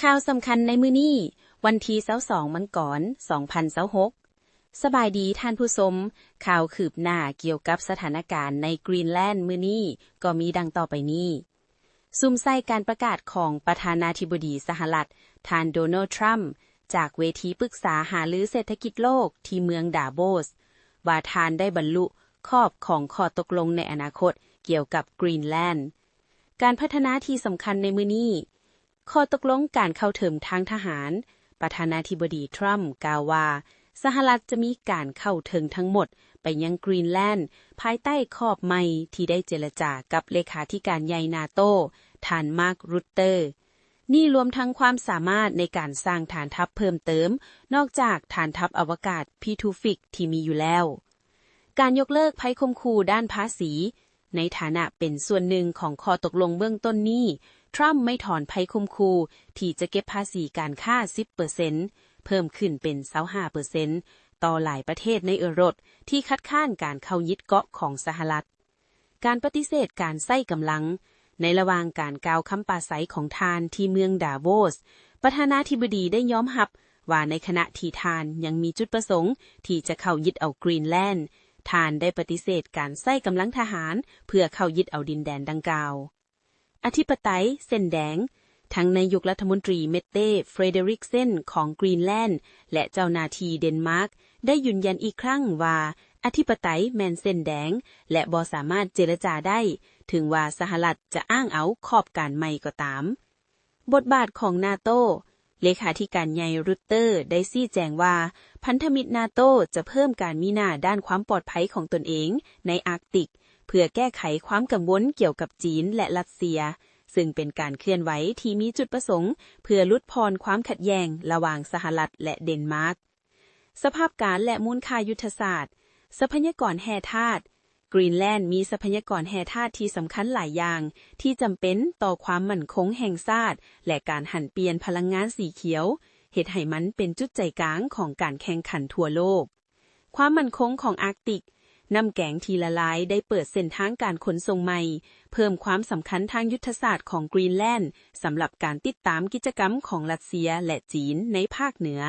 ຂ່າວສຳຄັນໃນມື້ນີ້, ວັນທີຊາວສອງ ມັງກອນ ສອງພັນຊາວຫົກ. ສະບາຍດີທ່ານຜູ້ຊົມ, ຂ່າວຄືບໜ້າກ່ຽວກັບສະຖານະການໃນກຣີນແລນມື້ນີ້ກໍມີດັ່ງຕໍ່ໄປນີ້. ສຸມໃສ່ການປະກາດຂອງປະທານາທິບໍດີສະຫະລັດ ທ່ານ ໂດນັລ ທຣຳ ຈາກເວທີປຶກສາຫາລືເສດຖະກິດໂລກທີ່ເມືອງດາໂວສ ວ່າທ່ານໄດ້ບັນລຸຂອບຂອງຂໍ້ຕົກລົງໃນອະນາຄົດກ່ຽວກັບກຣີນແລນ. ການພັດທະນາທີ່ສຳຄັນໃນມື້ນີ້. ຂໍ້ຕົກລົງການເຂົ້າເຖິງທາງທະຫານ, ປະທານາທິບໍດີທຣຳກ່າວວ່າ ສະຫະລັດຈະມີການເຂົ້າເຖິງທັງໝົດໄປຍັງກຣີນແລນ ພາຍໃຕ້ຂອບໃໝ່ທີ່ໄດ້ເຈລະຈາກັບເລຂາທິການໃຫຍ່ນາໂຕ ທ່ານ ມາກ ຣູດເຕີ. ນີ້ລວມທັງຄວາມສາມາດໃນການສ້າງຖານທັບເພີ່ມເຕີມ ນອກຈາກຖານທັບອະວະກາດພີທູຟິກທີ່ມີຢູ່ແລ້ວ. ການຍົກເລີກໄພຂົ່ມຂູ່ດ້ານພາສີ. ໃນຖານະເປັນສ່ວນໜຶ່ງຂອງຂໍ້ຕົກລົງເບື້ອງຕົ້ນນີ້, ທຣຳໄມ່ຖອນໄພຂົ່ມຂູ່ທີ່ຈະເກັບພາສີການຄ້າສິບເປີເຊັນ ເພີ່ມຂຶ້ນເປັນຊາວຫ້າເປີເຊັນ ຕໍ່ຫຼາຍປະເທດໃນເອີຣົບທີ່ຄັດຄ້ານການເຂົ້າຍຶດເກາະຂອງສະຫະລັດ. ການປະຕິເສດການໃຊ້ກຳລັງ. ໃນລະຫວ່າງການກ່າວຄຳປາໄສຂອງທ່ານທີ່ເມືອງດາໂວສ, ປະທານາທິບໍດີໄດ້ຍອມຮັບວ່າໃນຂະນະທີ່ທ່ານຍັງມີຈຸດປະສົງທີ່ຈະເຂົ້າຍຶດເອົາກຣີນແລນ, ທ່ານໄດ້ປະຕິເສດການໃຊ້ກຳລັງທະຫານເພື່ອເຂົ້າຍຶດເອົາດິນແດນດັ່ງກ່າວ. ອະທິປະໄຕເສັ້ນແດງ. ທັງນາຍົກລັດຖະມົນຕີ ເມັດເຕ ເຟຣເດຣິກເຊັນ ຂອງກຣີນແລນ ແລະ ເຈົ້າໜ້າທີ່ເດນມາກ ໄດ້ຢືນຢັນອີກຄັ້ງວ່າ ອະທິປະໄຕແມ່ນເສັ້ນແດງ ແລະ ບໍ່ສາມາດເຈລະຈາໄດ້, ເຖິງວ່າສະຫະລັດຈະອ້າງເອົາຂອບການໃໝ່ກໍຕາມ. ບົດບາດຂອງນາໂຕ. ເລຂາທິການໃຫຍ່ ຣູດເຕີ ໄດ້ຊີ້ແຈງວ່າ ພັນທະມິດນາໂຕຈະເພີ່ມການມີໜ້າດ້ານຄວາມປອດໄພຂອງຕົນເອງໃນອາກຕິກ ເພື່ອແກ້ໄຂຄວາມກັງວົນກ່ຽວກັບຈີນ ແລະ ຣັດເຊຍ, ຊຶ່ງເປັນການເຄື່ອນໄຫວທີ່ມີຈຸດປະສົງເພື່ອຫຼຸດຜ່ອນຄວາມຂັດແຍ່ງລະຫວ່າງສະຫະລັດ ແລະ ເດນມາກ. ສະພາບການ ແລະ ມູນຄ່າຍຸດທະສາດ. ຊັບພະຍາກອນແຮ່ທາດ. ກຣີນແລນມີຊັບພະຍາກອນແຮ່ທາດທີ່ສຳຄັນຫຼາຍຢ່າງ ທີ່ຈຳເປັນຕໍ່ຄວາມໝັ້ນຄົງແຫ່ງຊາດ ແລະ ການຫັນປ່ຽນພະລັງງານສີຂຽວ, ເຮັດໃຫ້ມັນເປັນຈຸດໃຈກາງຂອງການແຂ່ງຂັນທົ່ວໂລກ. ຄວາມໝັ້ນຄົງຂອງອາກຕິກ. ນ້ຳແກງທີ່ລະລາຍໄດ້ເປີດເສັ້ນທາງການຂົນສົ່ງໃໝ່, ເພີ່ມຄວາມສຳຄັນທາງຍຸດທະສາດຂອງກຣີນແລນ ສຳລັບການຕິດຕາມກິດຈະກຳຂອງຣັດເຊຍ ແລະ ຈີນໃນພາກເໜືອ.